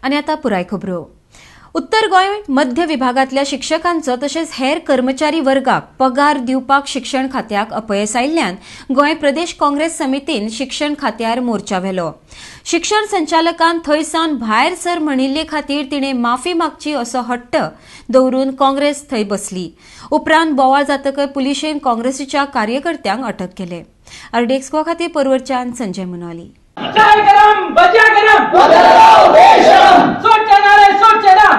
आनी आतां पुराय खबरो. उत्तर गोंय मध्य विभागांतल्या शिक्षकांचो तशेंच हेर कर्मचारी वर्गाक पगार दिवपाक शिक्षण खात्याक अपयस आयिल्ल्यान गोंय प्रदेश काँग्रेस समितीन शिक्षण खात्यार मोर्चा व्हेलो. शिक्षण संचालकान थंय सावन भायर सर म्हणिल्ले खातीर तिणें माफी मागची असो हट्ट दवरून काँग्रेस थंय बसली. उपरांत बोवाळ जातकच पुलिशेन काँग्रेसीच्या कार्यकर्त्यांक अटक केले. आरडीएक्स गोवा खातीर परवरच्यान संजय मुनोली. चाय गरम बजा गरम, सोडचे रे सोडचे ना,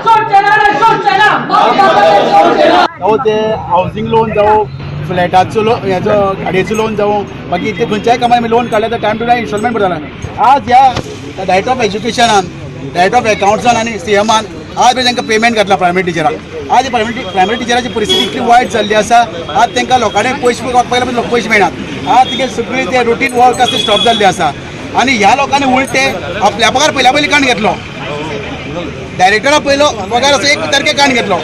सोडचे ना रे सोडचे ना. जावं ते हावजींग लोन जावं, फ्लॅटाचो लोन, हेजो गाडयेचो लोन जावं, बाकी ते खंयच्याय कामाक आमी लोन काडल्यार टायम टू टायम इन्स्टॉलमेंट भरताले. आज ह्या डायरेक्टर ऑफ एज्युकेशनान, डायरेक्टर ऑफ अकाउंट्सान आनी सीएमान आज मेरेन तांकां पेमेंट घातला प्रायमरी टिचराक. आज प्रायमरी प्रायमरी टिचराची परिस्थिती इतली वायट जाल्ली आसा, आज तांकां लोकांनी पयशे पयले लोक पयशे मेळनात. आज तिगे सगळी ते रुटीन वर्क आसा, स्टॉप जाल्ली आसा आनी ह्या लोकांनी उलटे आपल्या पगार पयल्या पयलीं काडून घेतलो. डायरेक्टरा पयलो पगार असो 1 तारखेक काडून घेतलो.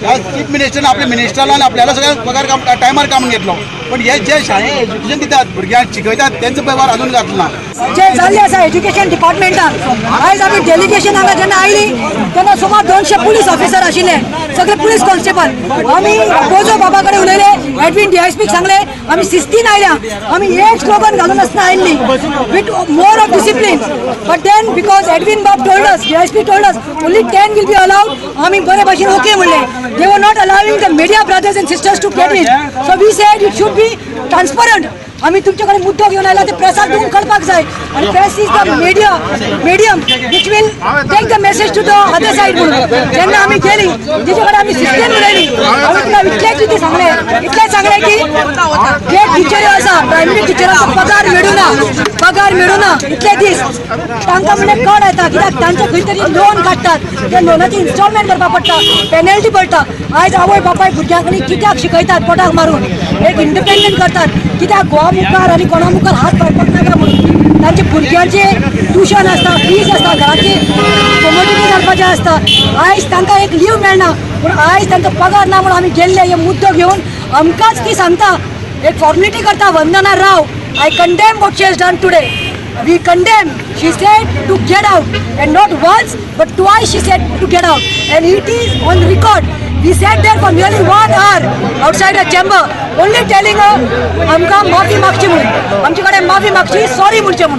चीफ मिनिस्टरान आपल्या मिनिस्टरान आपल्याला सगळ्या पगार टायमार काडून घेतलो, पण हे जे शाळे एज्युकेशन दितात, भुरग्यांक शिकयतात, तेंचो पगार अजून घातलो ना. जे जाल्ले आसा एज्युकेशन डिपार्टमेंटान, आयज आमी डेलिगेशन हांगा जेन्ना आयली तेन्ना सुमार 200 पुलीस ऑफिसर आशिल्ले, सगळे पुलीस कॉन्स्टेबल. आमी बोजो बाबा कडेन उलयले, एडविन डीआयएसपीक सांगले, आमी शिस्तीन आयल्या, आमी एक स्लोगन घालून आसतना आयिल्ली with more of discipline. But then because Edwin Bob told us, DISP told us only 10 will be allowed, आमी बरे भाशेन ओके म्हणले. They were not allowing the media brothers and sisters to get in, so we said it should be transparent. आमी तुमचे कडेन मुद्दो घेवन आयला, ते प्रेसाक दिवन कळपाक जाय आनी press is the medium which will take the message to the other side म्हणून जेन्ना आमी गेली, तिचे कडेन आमी शिस्तीन उलयली. आमी तिका इतलेंच कितें सांगलें, इतलेंच सांगलें की जे टिचरी आसा, प्रायमरी टिचरांचो पगार मेळूना, पगार मेळूना इतले दीस. तांकां म्हणजे कळ येता, कित्याक तांचे खंय तरी लोन काडटात, त्या लोनाची इन्स्टॉलमेंट करपाक पडटा, पेनल्टी पडटा. आयज आवय बापाय भुरग्यांक कित्याक शिकयतात? पोटाक मारून एक इंडिपेंडंट करतात, कित्याक घोवा मुखार आनी कोणा मुखार हात काडपाक नाका म्हणून. तांचे भुरग्यांचे ट्युशन आसता, फीज आसता, घराची कमोडिटी घालपाचें आसता. आयज तांकां एक लीव मेळना, पूण आयज तांकां पगार ना म्हणून आमी गेल्ले हे मुद्दो घेवन. आमकांच ती सांगता, एक फॉर्मेलिटी करता वंदना राव. I condemn what she has done today. We condemn. She said to get out, and not once but twice she said to get out, and it is on record. We sat there for nearly one hour outside the chamber, only telling her आमकां माफी मागची म्हणून, आमचे कडेन माफी मागची, sorry म्हणचे म्हणून.